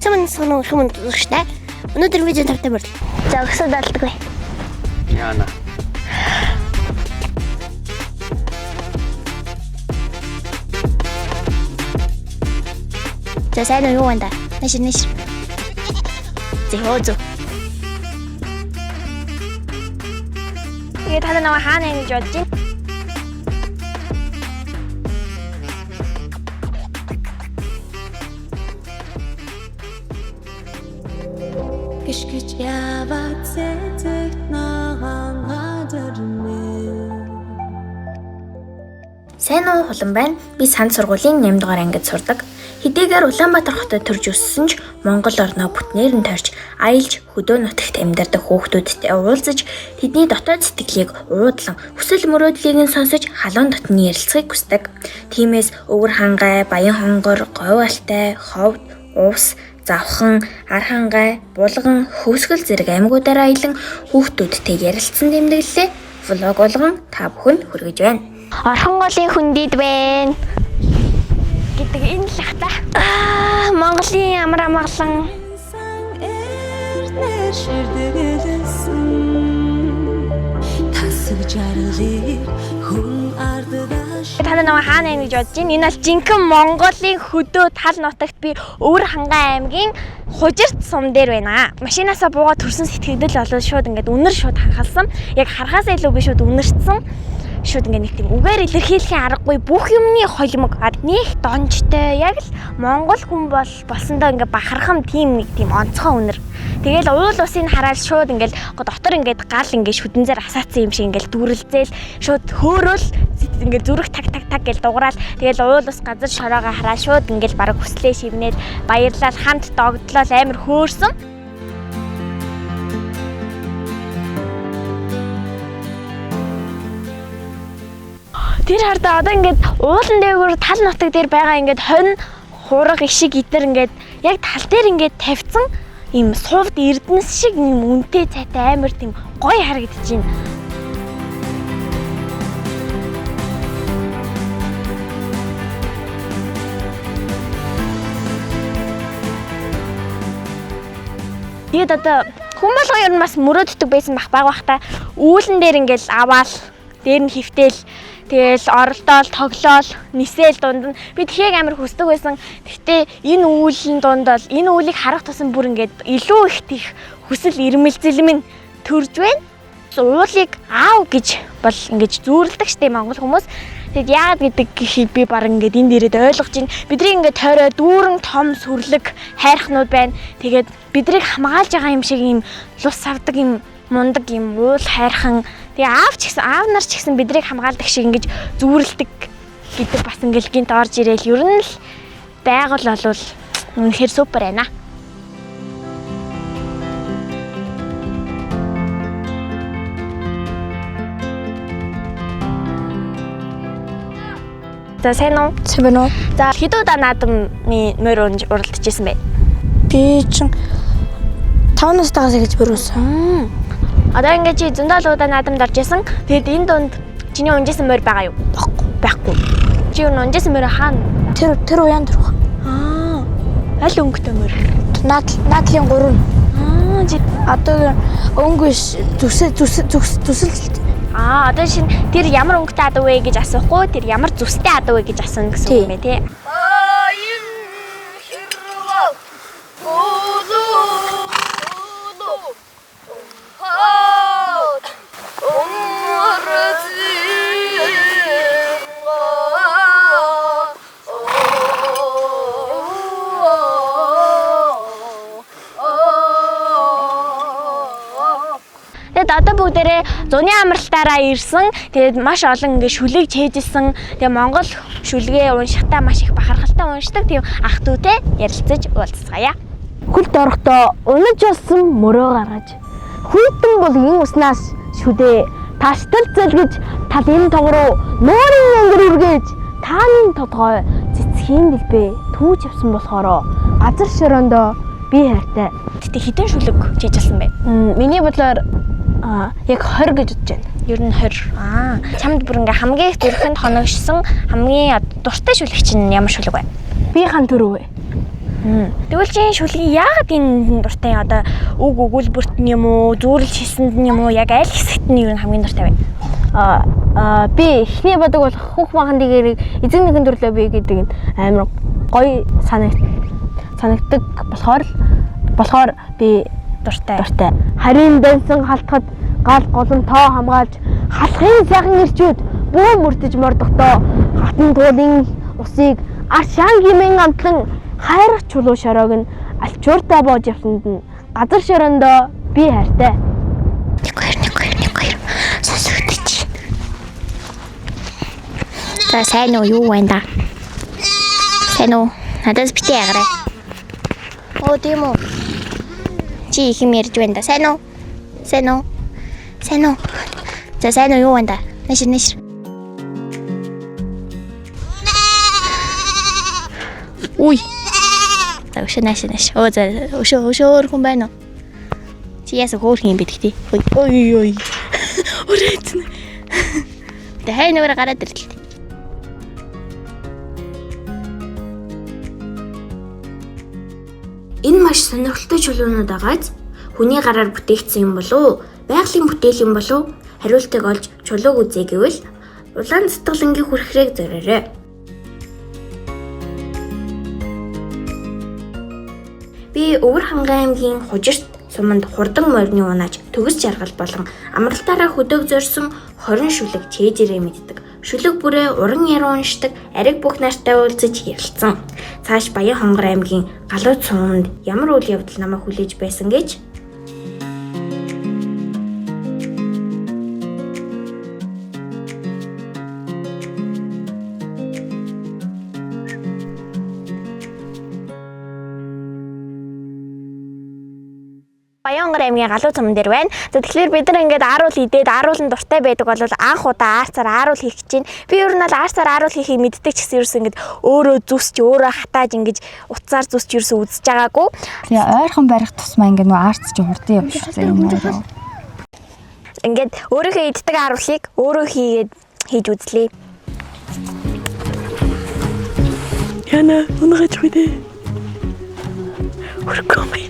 Цаман соноо хүмүүн үзэгчтэй. Өнөөдөр видео тавтай морил. За өсөд алдаггүй. Яна. За сайн уу юу вэ? Нэш нэш. Зэ хөөзөө. Тэгээ та нар намайг хаана юм гэж бодож байна? Гიშгэж яваад цэцэгт ногоон газар минь. Сайн уу хулан байна. Би санд сургуулийн 8 дугаар ангид сурдаг. Хэдийгээр Улаанбаатар хотод төрж өссөн ч Монгол орноо бүтнээр нь тойрч, аялж, хөдөө нутагт амьдардаг хүүхдүүдтэй уулзаж, тэдний дотоод сэтгэлийг уудлан, хүсэл мөрөөдлийг нь сонсож халуун дотны ярилцахыг хүсдэг. Тиймээс өвөр хангай, баян хонгор, говь алтай, ховд, увс, завхан, ар хангай, булган, хөвсгөл зэрэг аймагуудаар аялан хүүхдүүдтэй ярилцсан тэмдэглэлээ влог болгон та бүхэнд хүргэж байна. Орхон голын хүндэд байна гэдэг энэ л ах та. Аа, Монголын амар амгалан Сан эрднэр ширдэгэлсэн тасаг жаргалыг хүн арддаа Та нар намайг хаана юм гэж бодож байна? Энэ бол жинхэнэ Монголын хөдөө тал нутагт би Өвөр хангай аймгийн Хужирт сум дээр байна. Машинаасаа буугаад төрсэн сэтгэгдэл болоод шууд ингээд үнэр шууд ханхалсан. Яг харахаасаа илүү би шууд үнэртсэн. Шууд ингээд нэг тийм үгээр илэрхийлэхийн аргагүй бүх юмны холимог нэг донжтой яг л монгол хүн бол болсондоо ингээд бахархам тийм нэг тийм онцгой үнэр. Тэгэл уул усыг хараад шууд ингээд дотор ингээд гал ингээд шүдэнзэр асаацсан юм шиг ингээд дүрэлзээл шууд хөөрөөл ингээд зүрх таг таг таг гэж дуграал тэгэл уул ус газар шороогоо хараад шууд ингээд бараг хүслээ шивнээл баярлал хамт догдлол амар хөөрсөн. Тэр хардаа одоо ингээд уулан дээгүүр тал нутаг дээр байгаа ингээд хонь хураг ишиг идэр ингээд яг тал дээр ингээд тавьсан ийм сувд эрдэнэс шиг ийм үнэтэй цайтай амар тийм гоё харагдаж байна. Тэгээд одоо хүн болгон ер нь бас мөрөөддөг байсан бах баг бахта үүлэн дээр ингээл аваал дээр нь хөвтэйл тэгэл оролдоол тоглоол нисээл дунд нь би тхийг амар хүсдэг байсан. Гэхдээ энэ үүлэн дунд бол энэ үүлийг харах тусам бүр ингээд илүү их тийх хүсэл эрмэлзэл минь төрж байна. Уулыг аав гэж бол ингэж зүүрэлдэг штеп монгол хүмүүс. Тэгэд яагаад гэдэг гэхийг би баг ингээд энд ирээд ойлгож байна. Бидний ингээд тойроо дүүрэн том сүрлэг хайрхнууд байна. Тэгээд бидрийг хамгаалж байгаа юм шиг юм лус савдаг юм мундаг юм уул хайрхан. Тэгээ аав ч гэсэн аав нар ч гэсэн бидрийг хамгаалдаг шиг ингэж зүүрэлдэг гэдэг бас ингээд гинт орж ирээл ер нь л байгуул болвол үнэхээр супер байна. За сайн уу? Сайн байна уу? За хэдэн удаа наадмын морь унж уралдаж исэн бэ? Би чин 5 настайгаас эхэлж мөрөөсөн. Одоо ингээд чи зөндөө л удаа наадамд орж исэн. Тэгэд энэ дунд чиний унжсэн морь байгаа юу? Баггүй. Байхгүй. Чи юу унжсэн морь хаана? Тэр уян төрөх. Аа. Аль өнгөтэй морь? Наадл наадлын 3. Аа, чи Одоо өнгө биш зүсэл зүсэл зүсэл Аа, одоо шин тэр ямар өнгөтэй адуу вэ гэж асуухгүй, тэр ямар зүстэй адуу вэ гэж асууна гэсэн үг юм байна тий. Тэгээд одоо бүгдээрээ зуны амралтаараа ирсэн. Тэгээд маш олон ингээ шүлэг чэйжилсэн. Тэгээд Монгол шүлгээ уншихтаа маш их бахархалтай уншдаг. Тийм ах дүүтэй ярилцаж уулзцгаая. Хөлд орохдоо унаж болсон мөрөө гаргаж хүйтэн булгийн уснаас шүдээ таштал зэлгэж талын тог руу нуурын ангир үргэж тааны тодгой цэцгийн дэлбээ түүж явсан болохоро газар шороондоо би хайртай. Гэтэ хідэн шүлэг чэйжилсэн бэ? Миний бодлоор яг 20 гэж бодож байна. Ер нь 20. Аа, чамд бүр ингээ хамгийн их зүрхэнд хоногшсон хамгийн дуртай шүлэг чинь ямар шүлэг вэ? Би хан төрөв. Тэгвэл чи энэ шүлгийг яагаад энэ дуртай юм? Одоо үг өгүүлбэрт нь юм уу, зүүрэл хийсэнд нь юм уу, яг аль хэсэгт нь ер нь хамгийн дуртай вэ? Аа би эхний бодог болох хүүх махан дэгэрийг эзэн нэгэн төрлөө би гэдэг нь амар гоё санагддаг болохоор би Дуртай. дуртай. Харин дансан халтахад гал голон тоо хамгаалж халахын сайхан ирчүүд бүү мөрдөж мордохдоо хатан туулын усыг аршаан гимэн амтлан хайрах чулуу шороог нь альчууртаа боож явсанд нь газар шороондоо би хайртай. 1 2 1 2 1 2 сонсогдож. За сайн уу юу байна да? Сайн уу? Надаас битээ ягарай. Оо тийм үү. Чи их юм ярьж байна да. Сайн уу? Сайн уу? Сайн уу? За сайн уу юу байна да? Нэшир нэшир. Уй. За өшөө нааш нааш. Оо за өшөө өшөө өөр хүн байна уу? Чи яасан хөөрхөн юм бэ тэгтээ? Ой ой ой. Өрөөт. Тэ хай нүрэ гараад ирлээ. Энэ маш сонирхолтой чулуунууд байгааз хүний гараар бүтээгдсэн юм болов уу? Байгалийн бүтээл юм болов уу? Хариултыг олж чулууг үзье гэвэл улаан цэцгэлэнгийн хүрхрээг зориорой. Би Өвөр Хангай аймгийн Хужирт суманд хурдан морины унааж төгс жаргал болон амралтаараа хөдөг зорьсон 20 шүлэг чэйжэрээ мэддэг. Шүлэг бүрээ уран яруу уншдаг ариг бүх нартай уулзаж ярилцсан. Цааш Баян хонгор аймгийн Галууд суманд ямар үйл явдал намайг хүлээж байсан гэж Баянгар аймгийн Галуу цомон дээр байна. За тэгэхээр бид нар ингээд ааруул идээд ааруул нь дуртай байдаг бол анх удаа аарцаар ааруул хийх гэж байна. Би ер нь бол аарцаар ааруул хийхийг мэддэг ч гэсэн ерөөс ингээд өөрөө зүсч өөрөө хатааж ингээд утсаар зүсч ерөөсөө үзэж байгаагүй. Тэгээ ойрхон барих тусмаа ингээ нөгөө арц чи хурдан явж шүү дээ юм аа. Ингээд өөрийнхөө иддэг ааруулыг өөрөө хийгээд хийж үзлээ. Яна унагаж хүйдэ. Хөрөхгүй юм байна.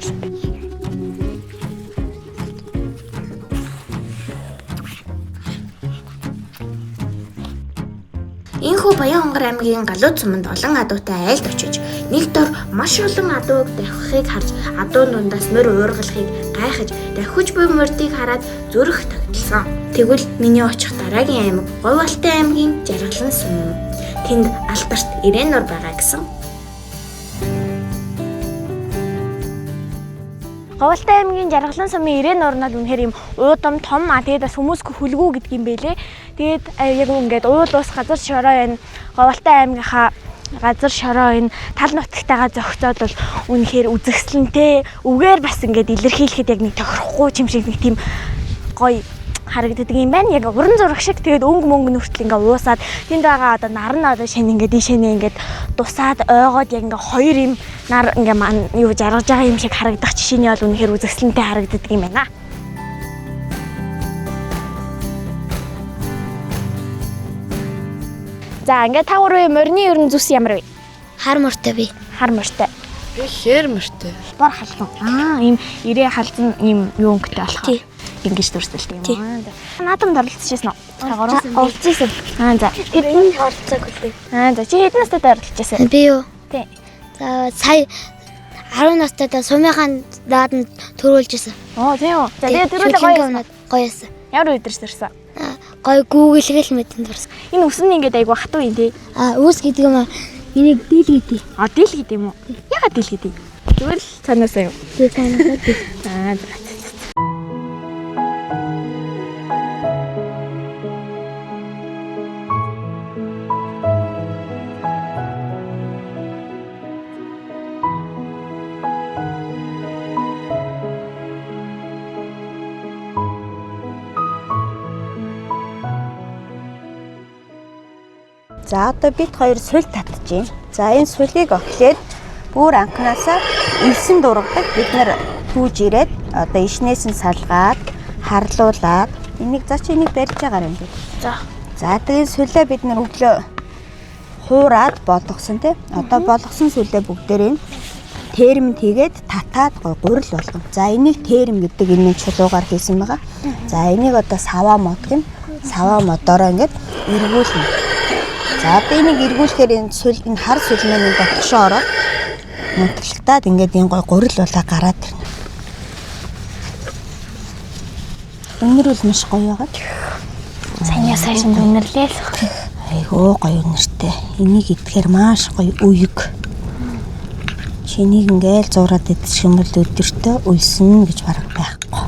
Энэхүү Баян-Хонгор аймгийн Галуу суманд олон адуутай айлд очиж нэг дор маш олон адууг давхихыг харж адуун дундаас морь уургалахыг гайхаж давхиж буй морьдыг хараад зүрх тогтолсон. Тэгвэл миний очих дараагийн аймаг Говьалтай аймгийн Жаргалан сум юм. Тэнд алдарт Ирээн нур байгаа гэсэн. Говьалтай аймгийн Жаргалан сумын Ирээн нуур нь бол үнэхээр юм уудам том а тэгээд бас хүмүүс хөлгүү гэдэг юм бэлээ. Тэгээд яг ингээд уул ус газар шороо энэ Говьалтай аймгийнхаа газар шороо энэ тал нутагтайгаа зохицоод бол үнэхээр үзэсгэлэнтэй үгээр бас ингээд илэрхийлэхэд яг нэг тохирохгүй юм шиг нэг тийм гоё харагддаг юм байна. Яг уран зураг шиг тэгээд өнгө мөнгө нүртэл ингээ уусаад тэнд байгаа одоо нар нь одоо шинэ ингээ дийшээ ингээд дусаад ойгоод яг ингээ хоёр юм нар ингээ маань юу жаргаж байгаа юм шиг харагдах жишээний бол үнэхээр үзэсгэлэнтэй харагддаг юм байна. За ингээ та гурвын морины ерөн зүс ямар вэ? Хар мортой би. Хар морьтой. Би хээр морьтой. Бор халзан. Аа, ийм ирээ халзан ийм юу өнгөтэй болохоор Тий. ингэж дүрсэлт юм аа. Наадамд оролцож байсан уу? Та гурван. Оролцсон. Аа, за. Тэр энэ оролцоог үлээ. Аа, за. Чи хэдэн настай оролцож байсан? Би юу? Тий. За сая 10 настай та сумынхаа нааданд төрүүлж исэн. Оо, тийм үү. За, тэгээ төрүүлээ гоё байсан. Гоё байсан. Ямар өдөр төрсөн? Гоё гүгэлгэл мэдэн төрсөн. Энэ үсэн нь ингээд айгу хатуу юм тий. А үүс гэдэг юм аа. Энийг дийл гэдэг. А, дийл гэдэг юм уу? Яагаад дийл гэдэг? Зүгээр л цаанаасаа юм. Би цаанаасаа дийл. Аа, за. За одоо бид хоёр сул татж байна. За энэ сулыг охлээд бүр анханасаа элсэн дургадаг бид нар түүж ирээд одоо ишнээс нь салгаад харлуулад Энийг за чи энийг барьж байгаарай ингээд. За. За тэгээд сүлээ бид нар өглөө хуураад болгосон тий. Одоо болгосон сүлээ бүгдээрээ термэнд хийгээд татаад гой гурил болгоно. За энийг терм гэдэг энэ чулуугаар хийсэн байгаа. За энийг одоо саваа мод гэнэ. Саваа модоороо ингээд эргүүлнэ. За одоо энийг эргүүлэхээр энэ сүл энэ хар сүл маань энэ дотгошоо ороод нутаглагтаад ингээд энэ гой гурил болоо гараад ирнэ. Үнэр бол маш гоё байгаа. Сайн сайшин үнэрлээ л. Айгуу гоё үнэртэй. Энийг идэхээр маш гоё үег. Чинийг ингээл зуураад идчих юм бол өдөртөө өлсөн гэж бараг байхгүй.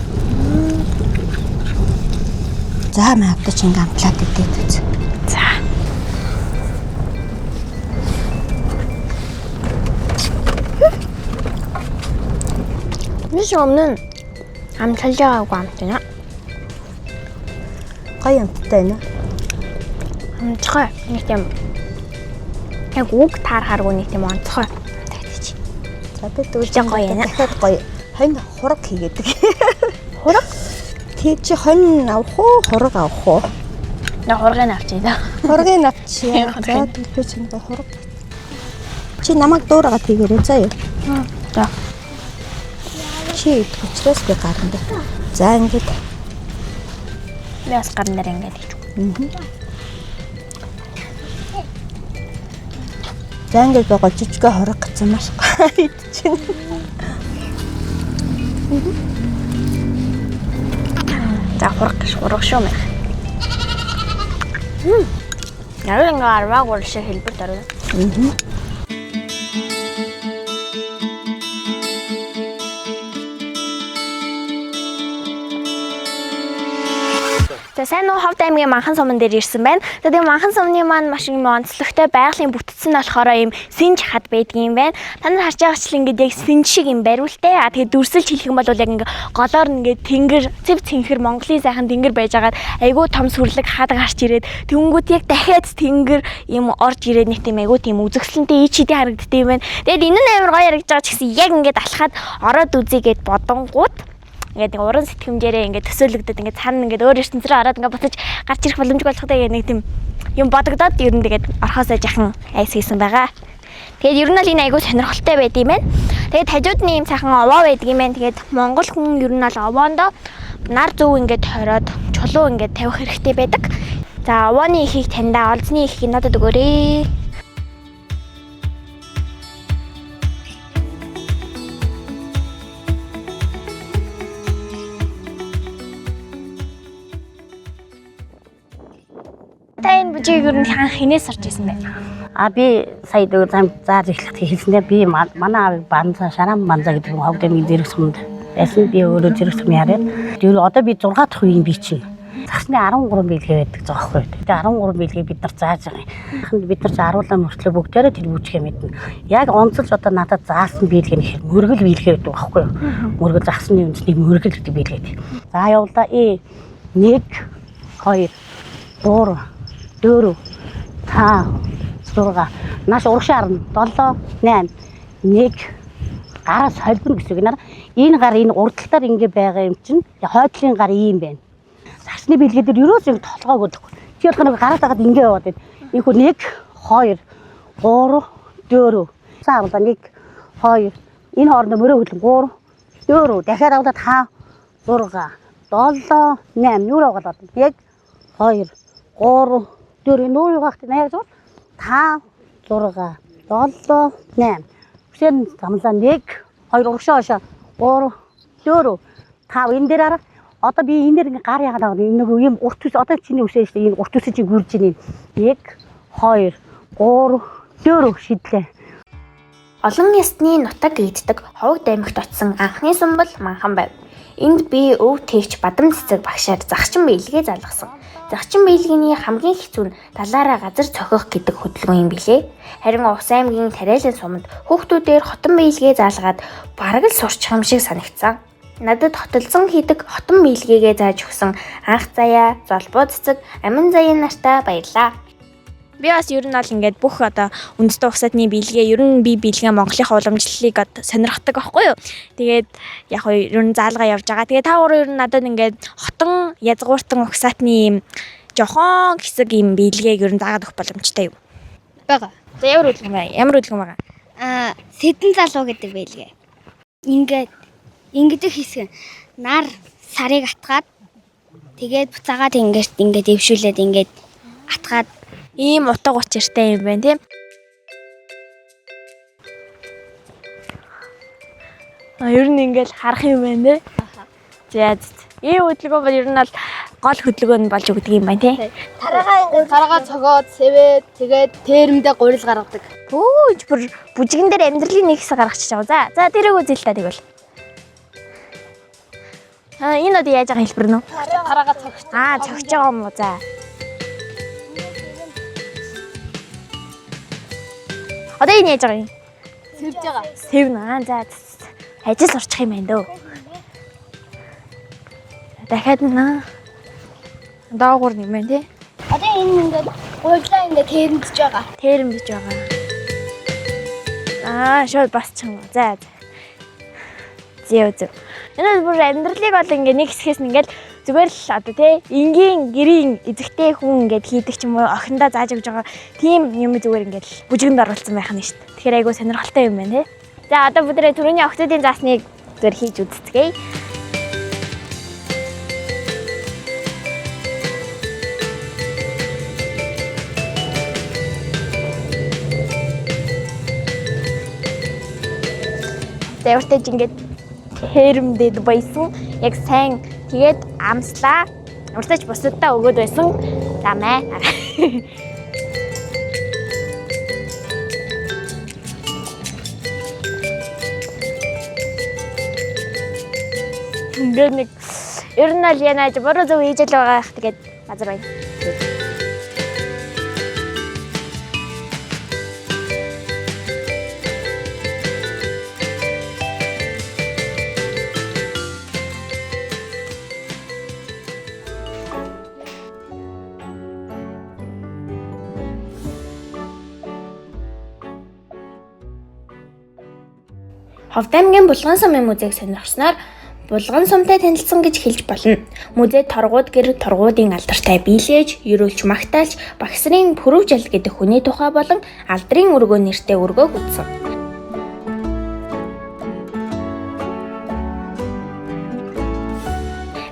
За маа одоо чи ингээ амтлаад идээд үз. За. Биш өмнө нь амтлаж байгаагүй амт байна. Гоё амттай байна. Онцгой. Нэг тийм яг үг таархааргүй нэг тийм онцгой. Тэгтэж. За би тэгвэл Жин гоё байна. Дахиад гоё. Хонь хураг хийгээдэг. Хураг? Тий чи хонь авах уу, хураг авах уу? На хургийг авчий да. Хургийг авчия. За тэгвэл би чи нэг хураг. Чи намайг дуурайгаад хийгээрэй заа юу? За. Чи идэх учраас би гарна дээ. За ингээд Би бас гарн дээр ингээд хийж. За ингээд байгаа жижигхэн хорог гэсэн маш гоё идчихэв. За хураг гэж хураг шүү мэх. Яг ингээ арваа гурал шиг хэлбэр даруй. За сайн уу Ховд аймгийн Манхан суман дээр ирсэн байна. За тэгээ Манхан сумны маань маш юм онцлогтой байгалийн бүтцэн нь болохоор ийм синж хад байдгийн юм байна. Та нар харж байгаачлан ингээд яг синж шиг юм бариултай. А тэгээ дүрсэлж хэлэх юм бол яг ингээд голоор нь ингээд тэнгэр, цэв цэнхэр Монголын сайхан тэнгэр байжгаад айгүй том сүрлэг хад гарч ирээд тэнгүүд яг дахиад тэнгэр юм орж ирээд нэг тийм айгүй тийм үзэсгэлэнтэй ич хидий харагддаг юм байна. Тэгээд энэ нь амар гоё харагдаж байгаа ч гэсэн яг ингээд алхаад ороод үзье гэд бодонгууд ингээд нэг уран сэтгэмжээрээ ингээд төсөөлөгдөд ингээд цаана ингээд өөр ертөнцрөө ороод ингээд буцаж гарч ирэх боломжгүй болохтой нэг тийм юм бодогдоод ер нь тэгээд орхоосоо жахан айс хийсэн байгаа. Тэгээд ер нь бол энэ айгүй сонирхолтой байд юм байна. Тэгээд хажууд нь ийм сайхан овоо байдаг юм байна. Тэгээд монгол хүн ер нь бол овоондоо нар зөв ингээд хороод чулуу ингээд тавих хэрэгтэй байдаг. За овооны ихийг таньдаа, олзны ихийг надад өгөөрэй. Та энэ бүжгийг ер нь анх хинээс орж исэн бэ? А би сая дөө зам зааж эхлэхэд хэлсэндээ би манай аавыг банза шарам банза гэдэг хүн Ховд аймгийн зэрэг сумд байсан. Би өөрөө зэрэг сум яриад. Тэр одоо би 6 дахь үеийн би чинь. Загсны 13 биелгээ байдаг зохгүй. Тэгээ 13 биелгээ бид нар зааж байгаа юм. Бид нар заруулаа мөртлөө бүгдээрээ тэр бүжгээ мэднэ. Яг онцолж одоо надад заасан биелгээ нь хэр мөргөл биелгээ гэдэг байхгүй юу? Мөргөл загсны үндэсний мөргөл гэдэг биелгээ. За явуулаа. 1 2 3 4 5 6 нааш урагшаа харна 7 8 1 гараа солбино гэсэн үг. Энэ гар энэ урдталтаар ингэ байгаа юм чинь хойдлын гар ийм байна. Загсны биелгээ дээр ерөөс ингэ толгойг өдөхгүй. Чи болох нэг гараа дагаад ингэ яваад байна. Ийхүү 1 2 3 4 цаа авлаа 1 2 энэ хоорондоо мөрөө хөлн 3 4 дахиад авлаа 5 6 7 8 юу яваад 1 2 3 4 нүүр югаахт 80 6 5 6 7 8 үсээр нь замлаа 1 2 урагшаа хошоо 3 4 5 энэ дээр арга одоо би энэ дээр ингээ гар яагаад авах энэ нөгөө юм урт үс одоо чиний үсээ шүү дээ энэ урт үсээ чи гүрж ийн 1 2 3 4 шидлээ. Олон ясны нутаг гэгддэг Ховд аймагт очсон анхны сум бол Манхан байв. Энд би өв тэгч Бадам цэцэг багшаар загчин биелгээ залгасан. Загчин биелгэний хамгийн хэцүү нь далаараа газар цохих гэдэг хөдөлгөөн юм билээ. Харин Увс аймгийн Тариалан суманд хүүхдүүдээр хотон биелгээ заалгаад бараг л сурчих юм шиг санагдсан. Надад хотолзон хийдэг хотон биелгээгээ зааж өгсөн анх заяа, золбоо цэцэг, амин заяа нартаа баярлаа. Би бас ер нь бол ингээд бүх одоо үндэстэн угсаатны биелгээ ер нь би биелгээ Монголынхаа уламжлалыг одоо сонирхдаг байхгүй юу. Тэгээд яг хоо ер нь заалгаа явж байгаа. Тэгээд та гурав ер нь надад ингээд хотон язгууртан угсаатны юм жохон хэсэг юм биелгээг ер нь заагаад өгөх боломжтой юу? Бага. За ямар хөдөлгөөн байна? Ямар хөдөлгөөн байгаа? Аа, сэдэн залуу гэдэг байлгээ. Ингээд ингэдэг хэсэг нь нар сарыг атгаад тэгээд буцаагаад ингээд ингээд дэвшүүлээд ингээд атгаад Ийм утга учиртай юм байна тийм. А ер нь ингээл харах юм байна те. За за. Ийм хөдөлгөөн бол ер нь бол гол хөдөлгөөн нь болж өгдөг юм байна тий. Тараагаа цогоод, сэвээд, тэгээд тэрмдээ гурил гаргадаг. Өө бүр бүжгэн дээр амьдралын нэг хэсэг гаргачих жаа. За за тэрэг үзэл та тэгвэл. А энэ одоо яаж байгаа хэлбэр нөө? Тараагаа цогч. Аа цогч байгаа юм уу за. Одоо энэ яаж байгаа юм? Сэвж байгаа. Сэвнэ аа за. за, за. Ажил сурчих юм байна дөө. Дахиад нэ. Доогуур юм байна тий. Одоо энэ ингээд гурилаа ингээд тэрмдэж байгаа. Тэрэмдэж байгаа. Аа, шууд басчих юм уу. За. за. Зөө зөө. Энэ бол бүр амьдралыг бол ингээ нэг хэсгээс нь ингээл зүгээр л одоо тий энгийн гэрийн эзэгтэй хүн ингээд хийдэг ч юм уу охиндоо зааж өгж байгаа тийм юм зүгээр ингээд бүжгэнд оруулсан байх нь шүү дээ. Тэгэхээр айгүй сонирхолтой юм байна тий. За одоо бүгдээ түрүүний охтуудын заасныг зүгээр хийж үзцгээе. За явартаж ингээд хэрэмдэд байсан. Яг сайн тэгээд амслаа. Уртаж бусаддаа өгөөд байсан. За мэ. Ингээд нэг ер нь л янааж буруу зөв хийж л байгаа их тэгээд газар байна. Ховд аймгийн Булган сумын музейг сонирхсноор Булган сумтай танилцсан гэж хэлж болно. Музей торгууд гэр торгуудын алдартай биелээж, ерөөлч магтаалж, Багсрын Пүрвжал гэдэг хүний тухай болон алдрын өргөө нэртэй өргөөг үзсэн.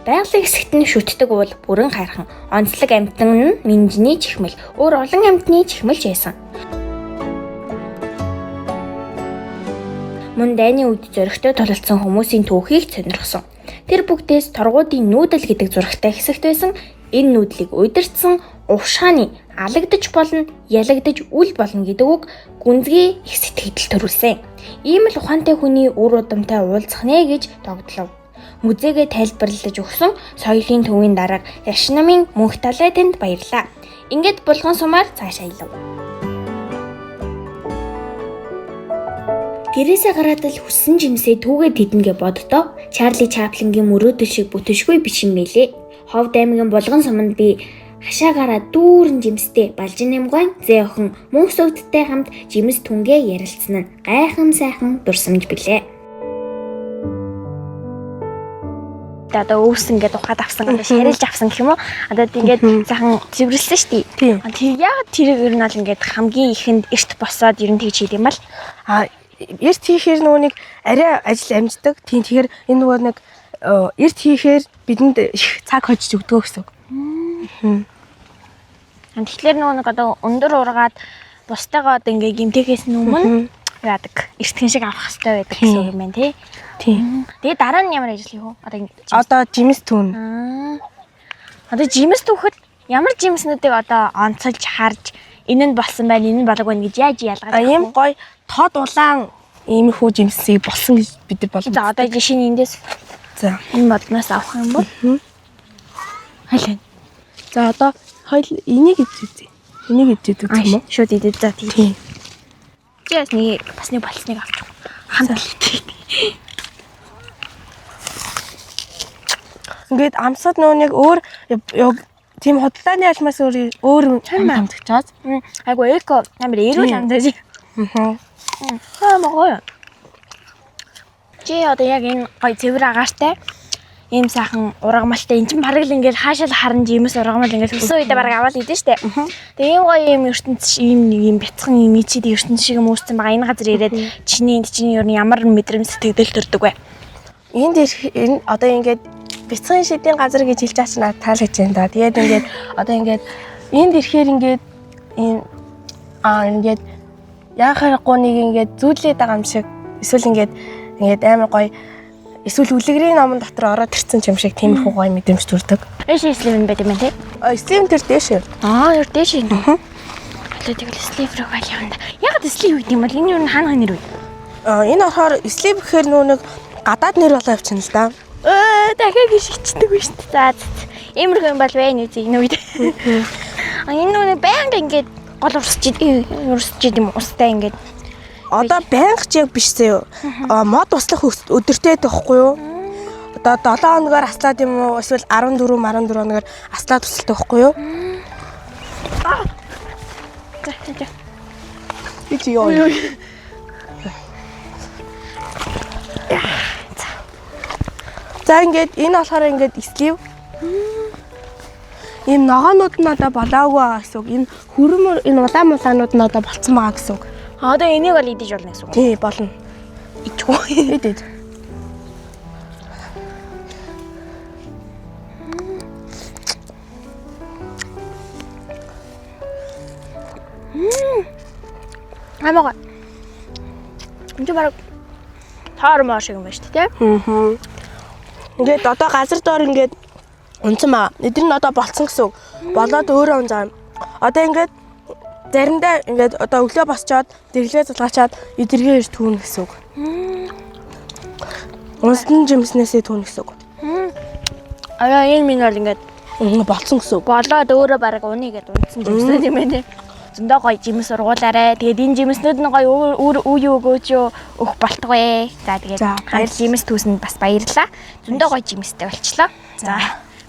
Байгалийн хэсэгт нь шүтдэг уул бүрэн хайрхан, онцлог амьтан нь минжний чихмэл, өөр олон амьтны чихмэлж байсан. Мөн дайны үед зоригтой тололцсон хүмүүсийн түүхийг сонирхсон. Тэр бүгдээс торгуудын нүүдэл гэдэг зурагтай хэсэгт байсан. Энэ нүүдлийг удирдсан Увшааны алагдаж болно, ялагдаж үл болно гэдэг үг гүнзгий их сэтгэгдэл төрүүлсэн. Ийм л ухаантай хүний үр удамтай уулзах нэ гэж догдлов. Музейгээ тайлбарлаж өгсөн соёлын төвийн дарга Яш намын мөнх талай танд баярлалаа. Ингээд Булган сумаар цааш аялав. Гэрээсээ гараад л хүссэн жимсээ түүгээ тэдэнгээ боддоо Чарли Чаплингийн мөрөөдөл шиг бүтэншгүй биш юм байлээ. Ховд аймгийн Булган суманд би хашаагаараа дүүрэн жимстэй Балжин Нямган зээ охин мөнх сувдтай хамт жимс түнгээ ярилцсан нь гайхан сайхан дурсамж билээ. Одоо өвс ингээд ухаад авсан одоо шарилж авсан гэх юм уу? Одоо ингээд сайхан цэвэрлсэн шүү дээ. Тийм. Тэр яг тэрийг ер нь бол ингээд хамгийн ихэнд эрт босоод ер нь тэгж хийдэг юм бол А эрт хийхээр нөгөө нэг арай ажил амждаг. Тийм тэгэхээр энэ нөгөө нэг эрт хийхээр бидэнд их цаг хожиж өгдөг гэсэн үг. Тэгэхээр нөгөө нэг одоо өндөр ургаад бусдаагаа одоо ингээ гимтэхээс өмнө яадаг эртгэн шиг авах хэрэгтэй байдаг гэсэн үг юм байна тий. Тийм. Тэгээ дараа нь ямар ажил хийх вэ? Одоо ингэ Одоо жимс түн. Аа. Одоо жимс түүхэд ямар жимснүүдийг одоо онцолж харж энэ нь болсон байна, энэ нь болоог байна гэж яаж ялгаж А ийм гоё тод улаан иймэрхүү жимсийг болсон гэж бид нар боломж. За одоо жишээ нь эндээс За. энэ модноос авах юм бол хойлоо. За одоо хоёул энийг идэж үзье. Энийг идэж үзэх юм уу? Шууд идэж за тийм. Тийм. Чи бас нэг бас нэг болсныг авчих. Хамт л идэх. Ингээд амсаад нөгөө нэг өөр Тийм худалдааны алмаас өөр өөр чам амтгчаад. Айгу эко амар эрүүл амтаж. Аа. Аа гоё. Чи одоо яг энэ гоё цэвэр агаартай ийм сайхан ургамалтай эн чинь бараг л ингээл хаашаа л харан жимс ургамал ингээл өссөн үедээ бараг аваад идэн штэ. Тэгээ ийм гоё ийм ертөнц ийм нэг ийм бяцхан ийм ичид ертөнц шиг юм үүссэн байгаа. Энэ газар ирээд чиний энд чинь ер нь ямар мэдрэмж сэтгэгдэл төрдөг вэ? Энд ирэх энэ одоо ингээд бяцхан шидийн газар гэж хэлж байгаа чинь надад таалагдж байна да. Тэгээд ингээд одоо ингээд энд ирэхээр ингээд ийм ингээд яхаарахгүй нэг ингээд зүүдлээд байгаа юм шиг эсвэл ингээд ингээд амар гоё эсвэл үлгэрийн номон дотор ороод ирсэн юм шиг тиймэрхүү гоё мэдрэмж төрдөг. Эш слив юм байт юм байна те. А слив төр дээш. Аа ер дээш юм. Одоо тэгвэл слив рүү гал явна. Яг слив гэдэг юм бол энэ юу н хаана нэр вэ? А энэ болохоор слив гэхээр нөө нэг гадаад нэр болоо явчихна л да. Дахиад гიშгчдэг биш үү? За. Иймэрхүү юм бол байна үзье энэ үед. А энэ нүг байнга ингээд гол урсч урсч юм устай ингээд Одоо байнга ч яг биш заяо. Мод услах өдөртэй байхгүй юу? Одоо 7 хоногоор аслаад юм уу эсвэл 14 14 хоногоор аслаад тусалдаг байхгүй юу? За за. Би чи ёо. За ингээд энэ болохоор ингээд слив. Ийм ногоонууд нь одоо болоогүй байгаа гэсэн үг. Энэ хөрөмөр энэ улаан мулаанууд нь одоо болцсон байгаа гэсэн үг. Одоо энийг бол идэж болно гэсэн үг. Тий, болно. Ичгүй. Ид ид. Амар гоё. Энд чинь бараг тоор моо шиг юм байна шүү дээ, тий? Аа. Ингээд одоо газар доор ингээд унцсан байгаа. Эдгээр нь одоо болцсон гэсэн үг. Болоод өөрөө унзаа. Одоо ингээд заримдаа ингээд одоо өглөө босчоод дэглээ зулгаачаад эдэргээ ирж түүнэ гэсэн үг. Унсан жимснээсээ түүнэ гэсэн үг. Аа энэ минь бол ингээд Болцсон гэсэн үг. болоод өөрөө бараг уны гэдээ унтсан жимсэн юм байна. Зөндөө гоё жимс ургуулаарэ. Тэгээд энэ жимснүүд нь гоё үр үе өгөөч юу өгөх болтугай. За тэгээд За, баяр жимс түүсэнд бас баярлалаа. Зөндөө гоё жимстэй болчлоо. За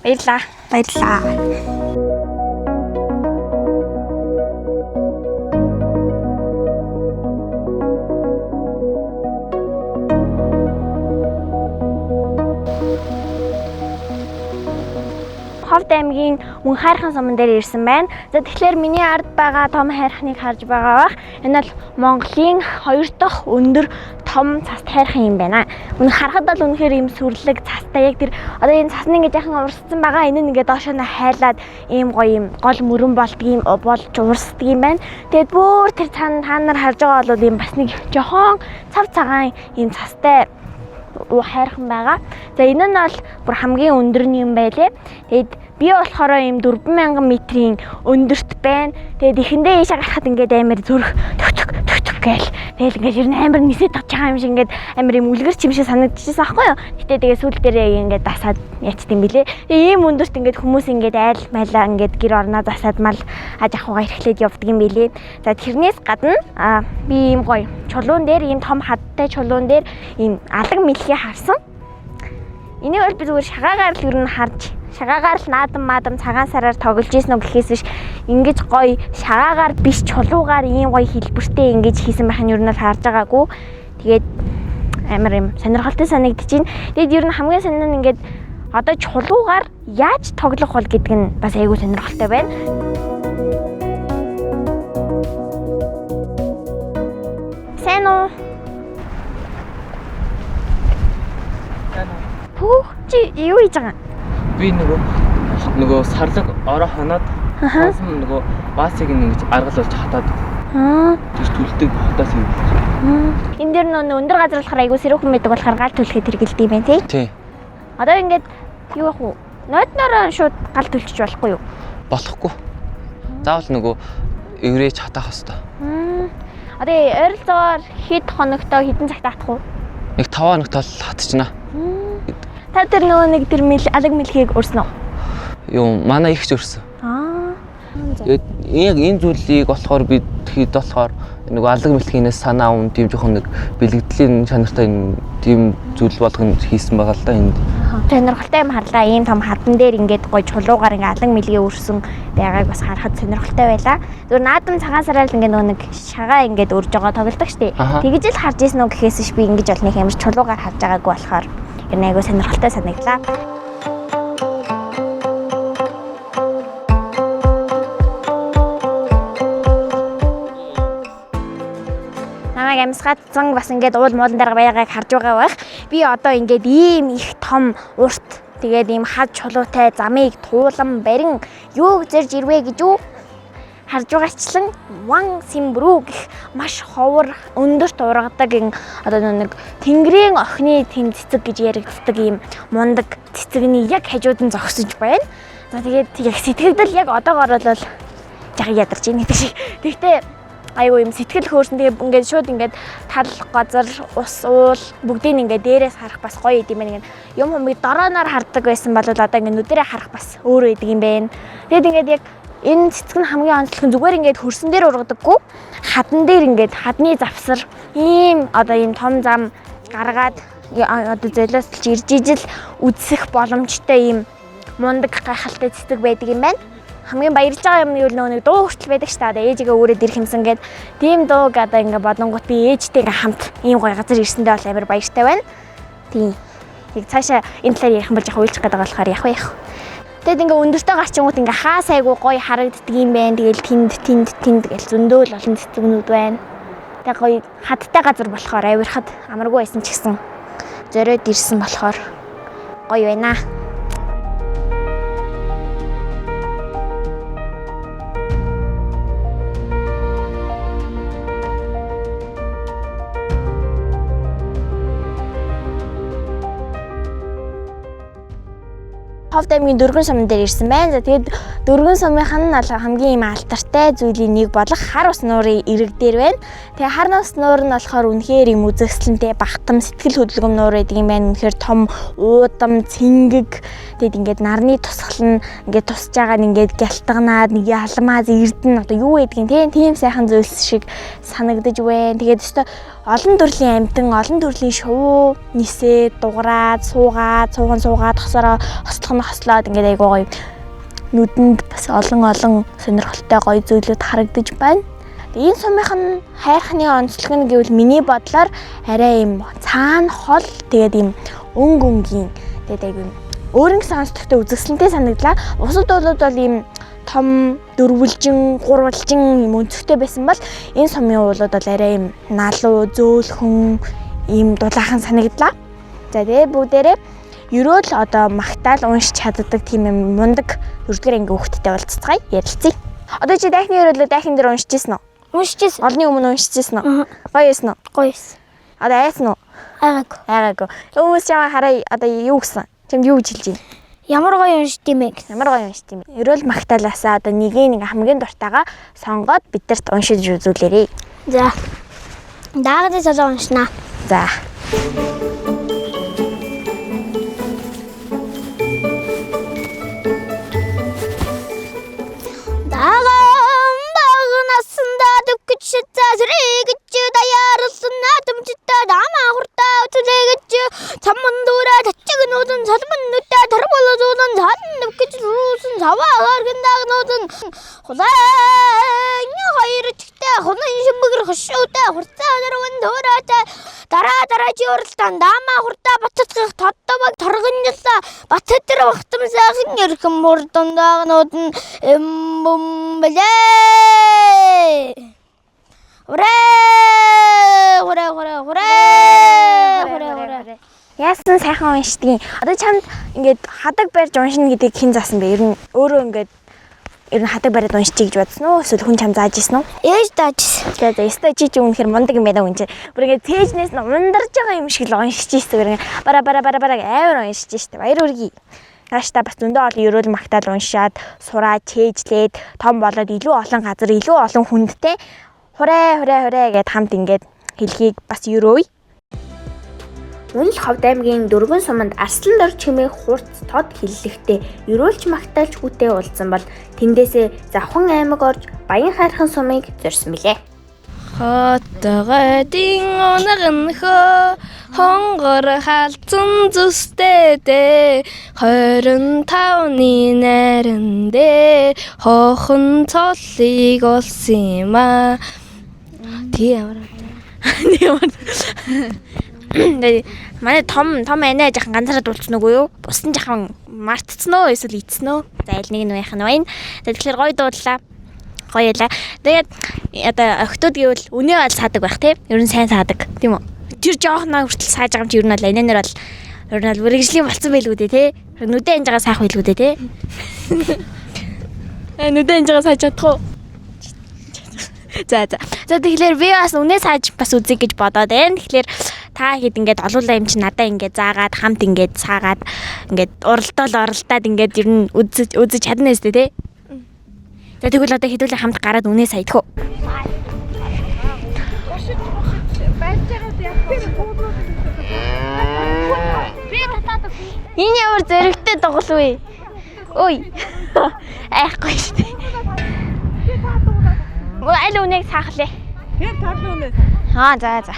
баярлалаа. Баярлалаа. Ховд аймгийн Мөн хайрхан суман дээр ирсэн байна. За тэгэхээр миний ард байгаа том хайрхныг харж байгаа бах. Энэ бол Монголын хоёр дахь өндөр том цас хайрхан юм байна. Үнэ харахад бол үнэхээр ийм сүрлэг цастай яг тэр одоо энэ цас нь ингээд яхан урсцсан байгаа. Энэ нь ингээд доошоо нь хайлаад ийм гоё ийм гол мөрөн болдго юм болж урсдаг юм байна. Тэгээд бүр тэр цаана та нар харж байгаа бол ийм бас нэг жохон цав цагаан ийм цастай хайрхан байгаа. За энэ нь бол бүр хамгийн өндөр нь юм байлээ. Тэгээд би болохоор ийм 4000 метрийн өндөрт байна. Тэгээд эхэндээ ийшээ гарахад ингээд амар зүрх төх төх төх төх гээл. Тэгэл ингээд ер нь амар нисээд авч байгаа юм шиг ингээд амар ийм үлгэр чим шиг санагдчихсан аахгүй юу? Гэтэ тэгээ сүүл дээрээ ингээд дасаад яачт юм бэлээ. Тэгээ ийм өндөрт ингээд хүмүүс ингээд айл майлаа ингээд гэр орноо засаад мал аж ахуйгаа эрхлээд явдаг юм бэлээ. За тэрнээс гадна би ийм гоё чулуун дээр ийм том хадтай чулуун дээр ийм алаг мэлхий харсан. Энийг бол би зүгээр шагаагаар л ер нь харж шагаагаар л наадам маадам цагаан сараар тоглож ийсэн үү гэхээс биш ингэж гоё шагаагаар биш чулуугаар ийм гоё хэлбэртэй ингэж хийсэн байх нь ер нь бол харж байгаагүй. Тэгээд амар юм сонирхолтой санагдчихээн. Тэгээд ер нь хамгийн сонир нь ингээд одоо чулуугаар яаж тоглох бол гэдэг нь бас айгүй сонирхолтой байна. Сайн уу? Пүүх чи юу хийж байгаа? Би нөгөө сарлаг ороо хоноод хонсон нөгөө баасыг ингэж аргал болж хатаад тэгж түлдэг хотоос юм. Энэ дээр нөө өндөр газар болохоор айгүй сэрүүхэн байдаг болохоор гал түлхэхэд хэрэгэлдэг юм байна тий? Тий. Одоо ингээд юу яах вэ? Ноднороо шууд гал түлчиж болохгүй юу? Болохгүй. Заавал нөгөө эврээч хатаах хэвээр. Одоо ойролцоогоор хэд хоногтой хэдэн цагт атах вэ? Нэг 5 хоногт бол хатчихна. Та тэр нөгөө нэг тэр алаг мэлхийг өрсөн үү? Юу манай ихч өрсөн. Тэгээд яг энэ зүйлийг болохоор би тэгэхэд болохоор нөгөө алаг мэлхийнээс санаа ун тийм жоохон нэг бэлгэдлийн чанартай тийм зүйл болгоно хийсэн байгаа л да энд. Сонирхолтой юм харлаа. Ийм том хадан дээр ингээд гоё чулуугаар ингээд алан мэлгээ өрсөн байгааг бас харахад сонирхолтой байлаа. Зүгээр наадам цагаан сараар л ингээд нөгөө нэг шагаа ингээд өрж байгаа тоглодог штеп. Тэгж л харж исэн үү гэхээс ш би ингэж бол нэг амар чулуугаар харж байгаагүй болохоор ер нь айгүй сонирхолтой санагдлаа. Намайг амьсгаадсан бас ингээд уул муулан дээр байгааг харж байгаа байх. Би одоо ингээд ийм их том урт тэгээд ийм хад чулуутай замыг туулан барин юуг зэрж ирвэ гэж үү? Харж байгаачлан Ван Симбрүү гэх маш ховор өндөрт ургадаг одоо нэг тэнгэрийн охины тэм цэцэг гэж яригддаг ийм мундаг цэцэгний яг хажууд нь зогсож байна. За тэгээд яг сэтгэгдэл яг одоогоор бол жаг ядарч ийн гэдэг шиг. Тэгтээ айгүй юм сэтгэл хөөрсөн. Тэгээ ингээд шууд ингээд тал газар ус уул бүгдийг ингээд дээрээс харах бас гоё идэм байх. Ингээд юм хүмүүс дорооноор хардаг байсан бол одоо ингээд нүдэрээ харах бас өөр идэг юм байна. Тэгээд ингээд яг энэ цэцэг нь хамгийн онцлог нь зүгээр ингээд хөрсөн дээр ургадаггүй хадан дээр ингээд хадны завсар ийм одоо ийм том зам гаргаад одоо золиослж ирж ижил үзсэх боломжтой ийм мундаг гайхалтай цэцэг байдаг юм байна. Хамгийн баярлж байгаа юм нь юу нөгөө нэг дуу хүртэл байдаг шүү дээ. Ээжигээ өөрөөд ирэх юмсан гээд тийм дууг одоо ингээ бодонгууд би ээжтэйгээ хамт ийм гоё газар ирсэндээ бол амар баяртай байна. Тийм. Яг цаашаа энэ талаар ярих юм бол яг уйлчих гээд байгаа болохоор явах яах. Тэгэд ингээ өндөртөө гарчингууд ингээ хаа сайгүй гоё харагддаг юм байна. Тэгэл тэнд тэнд тэнд гэл зөндөөл олон цэцгнүүд байна. Тэг гоё хадтай газар болохоор авирахад амаргүй байсан ч гэсэн зориод ирсэн болохоор гоё байна. Ховд аймгийн Дөргөн сумын дээр ирсэн байна. За тэгээд Дөргөн сумынх нь хамгийн юм алдартай зүйлийн нэг болох хар ус нуурын ирэг дээр байна. Тэгээ хар ус нуур нь болохоор үнэхээр юм үзэсгэлэнтэй багтам сэтгэл хөдлөм нуур гэдэг юм байна. Үнэхээр том уудам, цэнгэг тэгээд ингээд нарны тусгал нь ингээд тусж байгаа нь ингээд гялтганаад нэг ялмаз эрдэн одоо юу гэдгийг тийм сайхан зүйлс шиг санагдаж байна. Тэгээд өстой олон төрлийн амьтан, олон төрлийн шувуу нисээ дуграад, суугаад, сууган суугаад хосороо хослох нь хослоод ингээд айгуу гоё нүдэнд бас олон олон сонирхолтой гоё зүйлүүд харагдаж байна. Энэ сумынх нь хайрхны онцлог нь гэвэл миний бодлоор арай юм цаана хол тэгээд юм өнгө өнгийн тэгээд айгуу өөрөнгө сонцлогтой үзэсгэлэнтэй санагдлаа. Бусад уулууд бол ийм том дөрвөлжин, гурвалжин юм өнцөгтэй байсан бол энэ сумын уулууд бол арай юм налуу, зөөлхөн ийм дулаахан санагдлаа. За тэгээ бүгдээрээ ерөөл одоо магтаал уншиж чаддаг тийм юм мундаг дөрөвдүгээр ангийн хүүхдтэй уулзцгаая, ярилцъя. Одоо чи дайхны ерөөлөө дайхин дээр уншиж ирсэн үү? Уншиж ирсэн. Олны өмнө уншиж ирсэн үү? Гоё байсан уу? Гоё байсан. Одоо айсан уу? Айгаагүй. Айгаагүй. Хүмүүс чамаа хараа одоо юу гэсэн? Чамд юу гэж хэлж байна? Ямар гоё уншд юм бэ гэсэн. Ямар гоё уншд юм бэ? Ерөөл магтаалаасаа одоо нэгийг нэг хамгийн дуртайгаа сонгоод бидэрт уншиж үзүүлээрэй. За. Даагны цолоо уншнаа. За. Даган багнасында төвкөж цэцэрэгч даяарлсан наадамчтай дамаа хуртаа түлэгч цаман дүүрэ тачиг нүүдэн салман нүдэ тарбал зүүнэн цалан төвкөж рүүсэн саваа харган дагнуудын хулаан хоёр чигтэй хунан шимбэгэр хөшөөтэй хурцаа нэрвэн төөрөөтэй дараа дараа жиурлтан дамаа хуртаа бацацгах тодтомог торгонжлаа Батөдөр багтам сайхан ерхэн мурдан дагнууд нь бэлээ. Хүрээ! Хүрээ хүрээ хүрээ! Хүрээ хүрээ. Яасан сайхан уншдгийг. Одоо чамд ингээд хадаг барьж уншина гэдгийг хэн заасан бэ? Ер нь өөрөө ингээд ер нь хадаг бариад уншчих гэж бодсон уу? Эсвэл хүн чам зааж ирсэн үү? Ээж зааж ирсэн. За за өстой чи чи үнэхээр мундаг юм байна хүн чинь. Бүр ингээд цээжнээс нь ундарж байгаа юм шиг л уншиж ирсэн. Бүр ингээд бара бара бара бара амар уншиж ирсэн. Баяр хүргэе. Нааштай бас зөндөө олон ерөөл магтаал уншаад, сураад, чэйжлээд, том болоод илүү олон газар, илүү олон хүндтэй хурээ хурээ хурээ гэд хамт ингээд хэлхийг бас ерөөе. Үнэл Ховд аймгийн Дөргөн суманд Арслан дор чимээх хурц тод хиллэгтэй ерөөлч магтаалч хүүтэй уулзсан бол тэндээсээ Завхан аймаг орж Баян хайрхан сумыг зорьсон билээ. Хотгойдын унагнхөө хонгор халдсан зүстэй дээ 25-ны найран дээр хоохон цолыг олсон юм аа. Тий ямар. Ямар. Тэгээ манай том том анаа жахан ганцаараа дуулсан үгүй юу? Бус нь жахан мартцсан уу эсвэл ицсэн үү? За аль нэг нь байх нь байна. За тэгэхээр гоё дууллаа. Гоё ялаа. Тэгээд одоо охтууд гэвэл үнэ бол саадаг байх тий. Ер нь сайн саадаг тийм үү? Тэр жоохноо хүртэл сааж байгаа юм чи ер нь бол анаа нар бол ер нь бол мэрэгжлийн болцсон байлгүй дээ тий. Нүдэ анж байгаа саах байлгүй дээ тий. Нүдэ анж байгаа сааж чадах уу? За за. За тэгэхээр би бас үнэ сааж бас үзье гэж бодоод байна. Тэгэхээр та хэд ингээд олуулаа юм чи надаа ингээд заагаад хамт ингээд саагаад ингээд уралдаал оролдоод ингээд ер нь үзэж үзэж чадна өстэй тий. За тэгвэл одоо хэдүүлээ хамт гараад үнэ саядах уу? Энэ ямар зөрөгтэй дугал вэ? Ой. Айхгүй шүү дээ. Аль үнэйг саах лээ? Тэр торлон үнэ. Аа за за.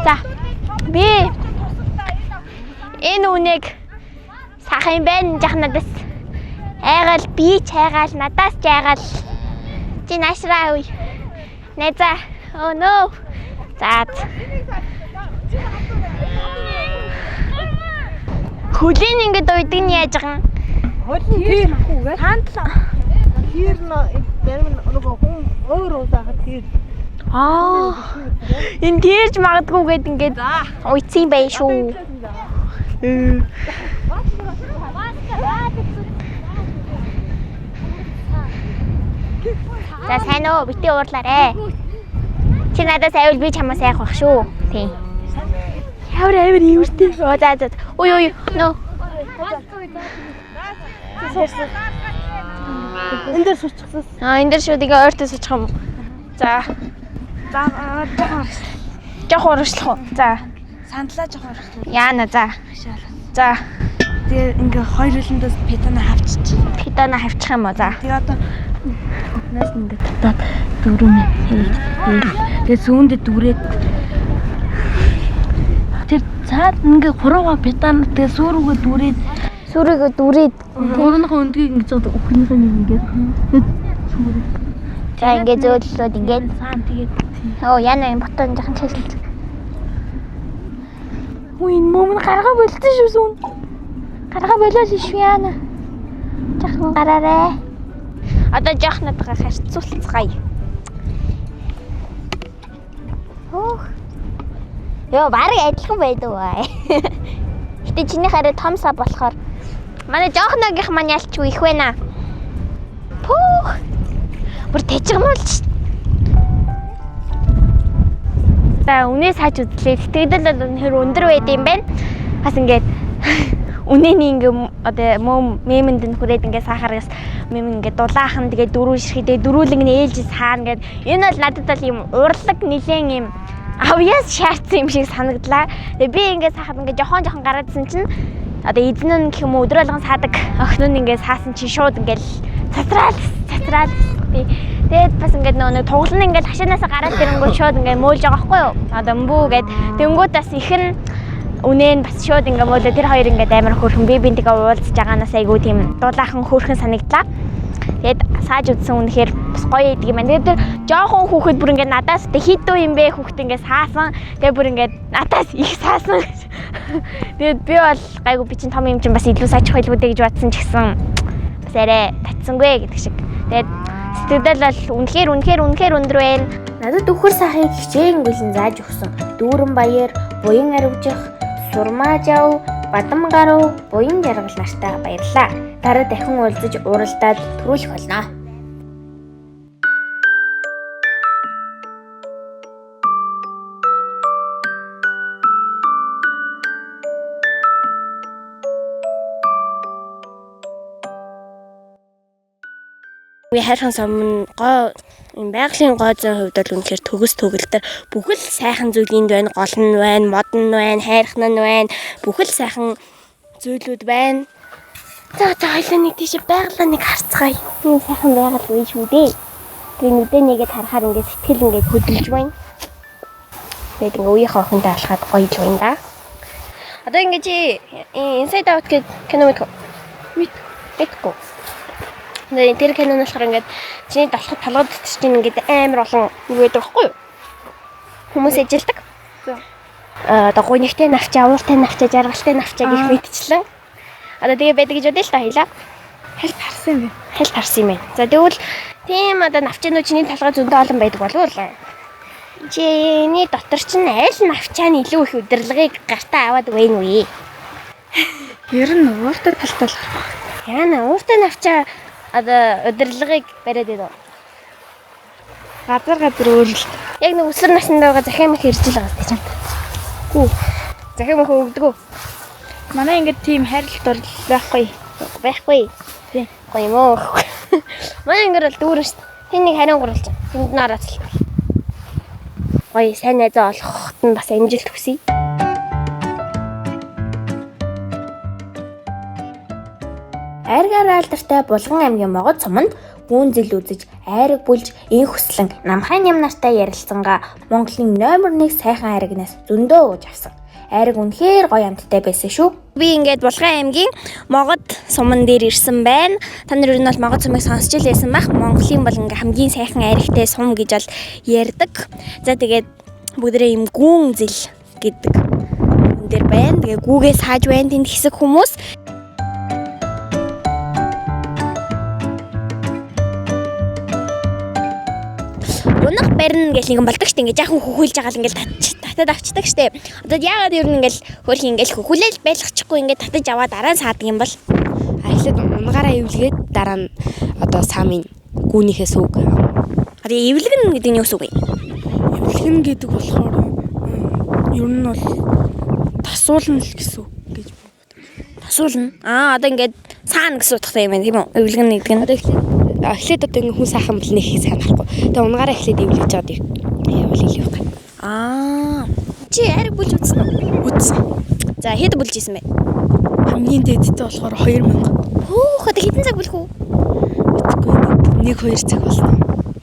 За. Би энэ үнэйг саах юм байна жах надаас. Айгаал би ч айгаал надаас ч айгаал. Чи наашраа үе. Найзаа. Oh no. За. Хөлийн ингээд уйдаг нь яаж байгаа юм? Хөл нь тэр хаантлаа. Тэр зарим нөгөө хүн өөр уусаад тэр. Аа. Энэ тэрж магадгүй гээд ингээд уйцсан юм байна шүү. За сайн уу бити уурлаарэ. Чи надаас айвал би чамаас айх бах шүү. Тийм. Ямар амар ивэртэй. Оо за за. Ой ой нөө. Энэ дээр суучсан. Аа энэ дээр шууд ингээ ойртой суучих юм. За. За жоох урагшлах уу? За. Сандлаа жоох урагшлах. Яана за. За. Тэгээ ингээ хоёр хөлөндөөс питана хавччих. Питана хавчих юм уу? За. Тэгээ одоо Наас ингээ татаад дөрөв тэгээ сүүндээ дүрээд тэр цаад ингээ хурууга питана тэгээ сүрүүгээ дүрээд сүрүүгээ дүрээд хурууныхаа өндгийг ингээ зод өхнийхээ нэг ингээ сүрээ. За ингээ зөөллөөд ингээд цаан тэгээд оо яна энэ ботон жахан чиглэл. Үгүй энэ мөм нь гаргаа болцсон шүү сүүн. Гаргаа болоод шүү яана. Жахан гараарэ. Одоо жоох надгаа харьцуулцгаая. Хөөх. Йоо, бараг адилхан байдаг бай. Гэтэ чиний хараа том сав болохоор манай жоохногийнх маань ялчгүй их байна. Пүүх. Бүр тэжгмуулж. За үнээ сааж үзлээ. Сэтгэгдэл бол үнэхээр өндөр байд юм байна. Бас ингээд үнэний ингээ одоо мөм мемэнд нь хүрээд ингээ сахаргаас мем ингээ дулаахан тэгээ дөрөв ширхий тэгээ дөрүүлэг нь ээлж саана гэд энэ бол надад бол юм урлаг нилээн юм авьяас шаардсан юм шиг санагдлаа. Тэгээ би ингээ сахад ингээ жохон жохон гараадсан чинь одоо эзэн нь гэх юм уу өдөр болгон саадаг охин нь ингээ саасан чинь шууд ингээл цацраал цацраал би тэгээд бас ингээд нөгөө нэг туглан ингээд хашаанаасаа гараад ирэнгүүт шууд ингээ мөөлж байгаа байхгүй юу? Одоо мбүү гэд тэнгуут бас их нь үнэ нь бас шууд ингээ мөөлөө тэр хоёр ингээд амар хөөрхөн би бинтэйгээ уулзж байгаанаас айгүй тийм дулаахан хөөрхөн санагдлаа. Тэгээд сааж үзсэн үнэхээр бас гоё идэг юм байна. Тэгээд тэр жоохон хүүхэд бүр ингээд надаас тэ хитүү юм бэ хүүхэд ингээд саасан. Тэгээд бүр ингээд надаас их саасан. Тэгээд би бол гайгүй би чинь том юм чинь бас илүү саачих байлгүй дээ гэж бодсон ч гэсэн бас арай татсангүй гэдэг шиг. Тэгээд сэтгэл бол үнэхээр үнэхээр үнэхээр өндөр байна. Надад үхэр сахыг хичээнгүйлэн зааж өгсөн. Дүүрэн баяр, буян аривжих, сурмаа жав, бадам гарав, буян жаргал нартаа баярлаа. Дараа дахин уулзаж уралдаад төрүүлэх болно. Би хайрхан сум нь гоо энэ байгалийн гоо зүйн хувьд бол үнэхээр төгс төгөлдөр бүхэл сайхан зүйл энд байна. Гол нь байна, мод нь байна, хайрхан нь байна. Бүхэл сайхан зүйлүүд байна. За за хоёлаа нэг тийш байгалаа нэг харцгаая. Энэ сайхан байгаль үе шүү дээ. Тэгээ нүдэ нэгэд харахаар ингээд сэтгэл ингээд хөдөлж байна. Тэгээд ингээ үеийнхээ охинтой алхаад гоё л байна да. Одоо ингээ чи Inside Out гэдэг кино мэдгүй. Мэдгүй. Тэгээ тэр кино нь болохоор ингээд чиний долоход толгойд чинь ингээд амар олон юу байдаг байхгүй юу? Хүмүүс ажилдаг. Одоо гунигтай навчаа, ууртай навчаа, жаргалтай навчаа гэх мэтчлэн. Одоо тэгээ байдаг гэж бодъё л та хоёлаа. Хальт харсан юм бэ? Хальт харсан юм байна. За тэгвэл тийм одоо навчаанууд чиний толгой зөндөө олон байдаг болов уу? Чиний дотор чинь аль навчаа нь илүү их удирдлагыг гартаа аваад байна вэ? Ер нь ууртай талтай л харах. Яна ууртай навчаа одоо удирдлагыг бариад байна уу? Газар газар өөр л. Яг нэг өсвөр наснд байгаа захиам их ирж л байгаа сте чамд. Гүү. Захиам их өгдөг үү? Манай ингээд тийм хайрлалт дурлал байхгүй. Байхгүй. Тийм. Гоё юм уу? Манай ингээд бол дүүрэн шүү. Тэнд нэг харин гурвалж. Тэнд нь ороод л. Гоё сайн найзаа олоход нь бас амжилт хүсье. Айргаар алдартай Булган аймгийн Могод суманд гүн зэл үзэж, айраг бүлж, инх хүслэн намхай ням нартай ярилцсангаа Монголын номер 1 сайхан айрагнаас зөндөө ууж авсан. Айраг үнэхээр гоё амттай байсан шүү. Би ингээд Булган аймгийн Могод суман дээр ирсэн байна. Та нар ер нь бол Могод сумыг сонсч л байсан бах. Монголын бол ингээ хамгийн сайхан айрагтай сум гэж бол ярьдаг. За тэгээд бүгдээрээ ийм гүн зэл гэдэг хүн дээр байна. Тэгээ гүүгээ сааж байна тэнд хэсэг хүмүүс. Унах барина гэл нэгэн болдог штэ ингээ жаахан хөхүүлж байгаа л ингээл татад авчдаг штэ. Одоо яагаад ер нь ингээл хөөрхи ингээл хөхүүлэл байлгачихгүй ингээ татаж аваад дараа нь саадаг юм бол. Эхлээд унгаараа эвлэгээд дараа нь одоо саамын гүүнийхээ сүг. Одоо эвлэгнэ гэдэг нь юу сүг вэ? Эвлэгнэ гэдэг болохоор ер нь бол тасуулна л гэсэн үг гэж боддог. Тасуулна. Аа одоо ингээд саана гэсэн утгатай юм байна тийм үү? Эвлэгнэ гэдэг нь. Одоо эхлээд одоо ингээ хүн сайхан бол нэг их сайн харахгүй. Тэгээ унгаараа эхлээд эвлэж жаад явал илүү их. Аа. Чи ариг бүлж үзсэн үү? Үзсэн. За хэд бүлж исэн бэ? Хамгийн дээдтэй болохоор 2000. Хөөх одоо хэдэн цаг бүлэх үү? Мэдгүй 1 2 цаг болно.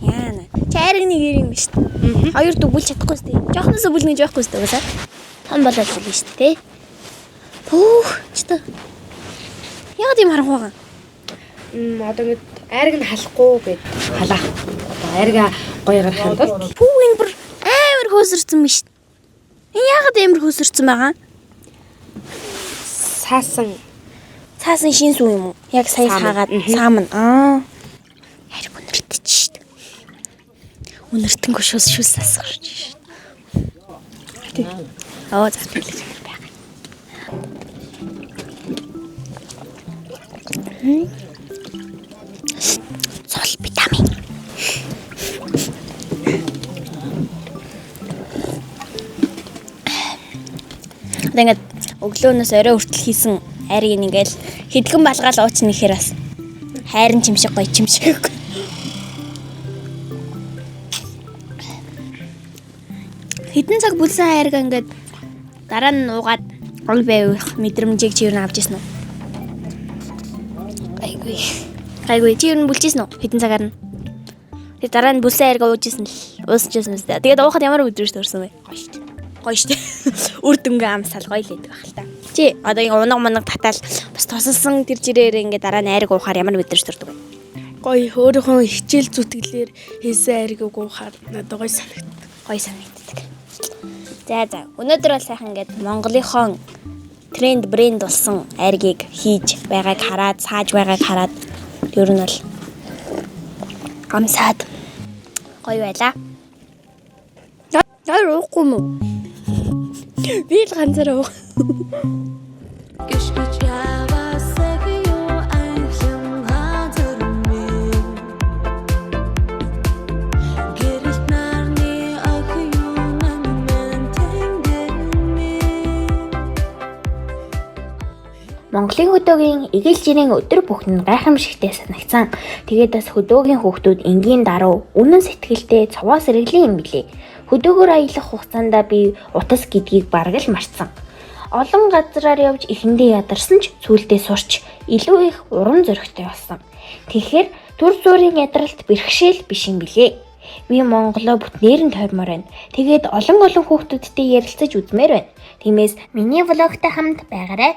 Яана. Чи ариг нэг юм биш үү? Хоёр дүү бүлж чадахгүй сте. Жохноосоо бүлнэ гэж байхгүй сте угаасаа. Том болоод бүлнэ шүү дээ, тэ? Хөөх чи та. Яагаад юм харанхуй байгаа? Одоо ингээд айраг нь халахгүй гэд халаах. Одоо айрага гоё гарахын тулд Пүү энэ бүр амар хөөсөрсөн биш. Энэ яагаад амар хөөсөрсөн байгаа? Саасан. Цаасан шин сүү юм уу? Яг сая саагаад саамна. Аа. Хариг үнэртэж шít. Үнэртэнгүй шүс шүс асгарч шít. Оо за тэглэж байгаа. Цол витамин. Одоо ингээд өглөөнөөс орой хүртэл хийсэн айрыг ингээл хэдхэн балгаал уучна гэхээр бас хайрын чимшиг гоё чимшиг. Хэдэн цаг бүлсэн хайрыг ингээд дараа нь уугаад гол байвах мэдрэмжийг чи юу н авч ирсэн үү? Гайгүй. Гайгүй. Чи юу н бүлжсэн үү? Хэдэн цагаар нь? Тэгээ дараа нь бүлсэн хайрыг ууж ирсэн л уусчихсан үстэй. Тэгээд уухад ямар өдрөж төрсөн бэ? Гоё шүү дээ. Гоё шүү дээ. Үр дүнгээ амсаал гоё л байдаг байх л та. Чи одоо ингээ унаг мунаг татаал бас тусалсан тэр жирээр ингээ дараа нь айраг уухаар ямар мэдрэмж төрдөг вэ? Гоё өөрийнхөө хичээл зүтгэлээр хийсэн айрыг уухаар надад гоё санагддаг. Гоё санагддаг. За за. Өнөөдөр бол сайхан ингээд Монголынхон тренд брэнд болсон айргийг хийж байгааг хараад, сааж байгааг хараад ер нь бол амсаад гоё байлаа. Яар уухгүй юм уу? Би л ганцаараа уух. Гიშгэж яваасаг юу анхин газар минь Гэрэлт нарны охин юу мэн тэнгэр минь Монголын хөдөөгийн эгэл жирийн өдөр бүхэн нь гайхамшигтай санагдсан. Тэгээд бас хөдөөгийн хүүхдүүд энгийн даруй, үнэн сэтгэлтэй цовоо сэргэлийн юм билээ. Хөдөөгөр аялах хугацаанд би утас гэдгийг бараг л мартсан. Олон газраар явж эхэндээ ядарсан ч сүүлдээ сурч илүү их урам зоригтой болсон. Тэгэхээр Түр зуурын ядралт бэрхшээл биш юм билээ. Би Монголоо бүтнээр нь тойрмоор байна. Тэгээд олон олон хүүхдүүдтэй ярилцаж үзмээр байна. Тиймээс миний влогтой хамт байгаарай.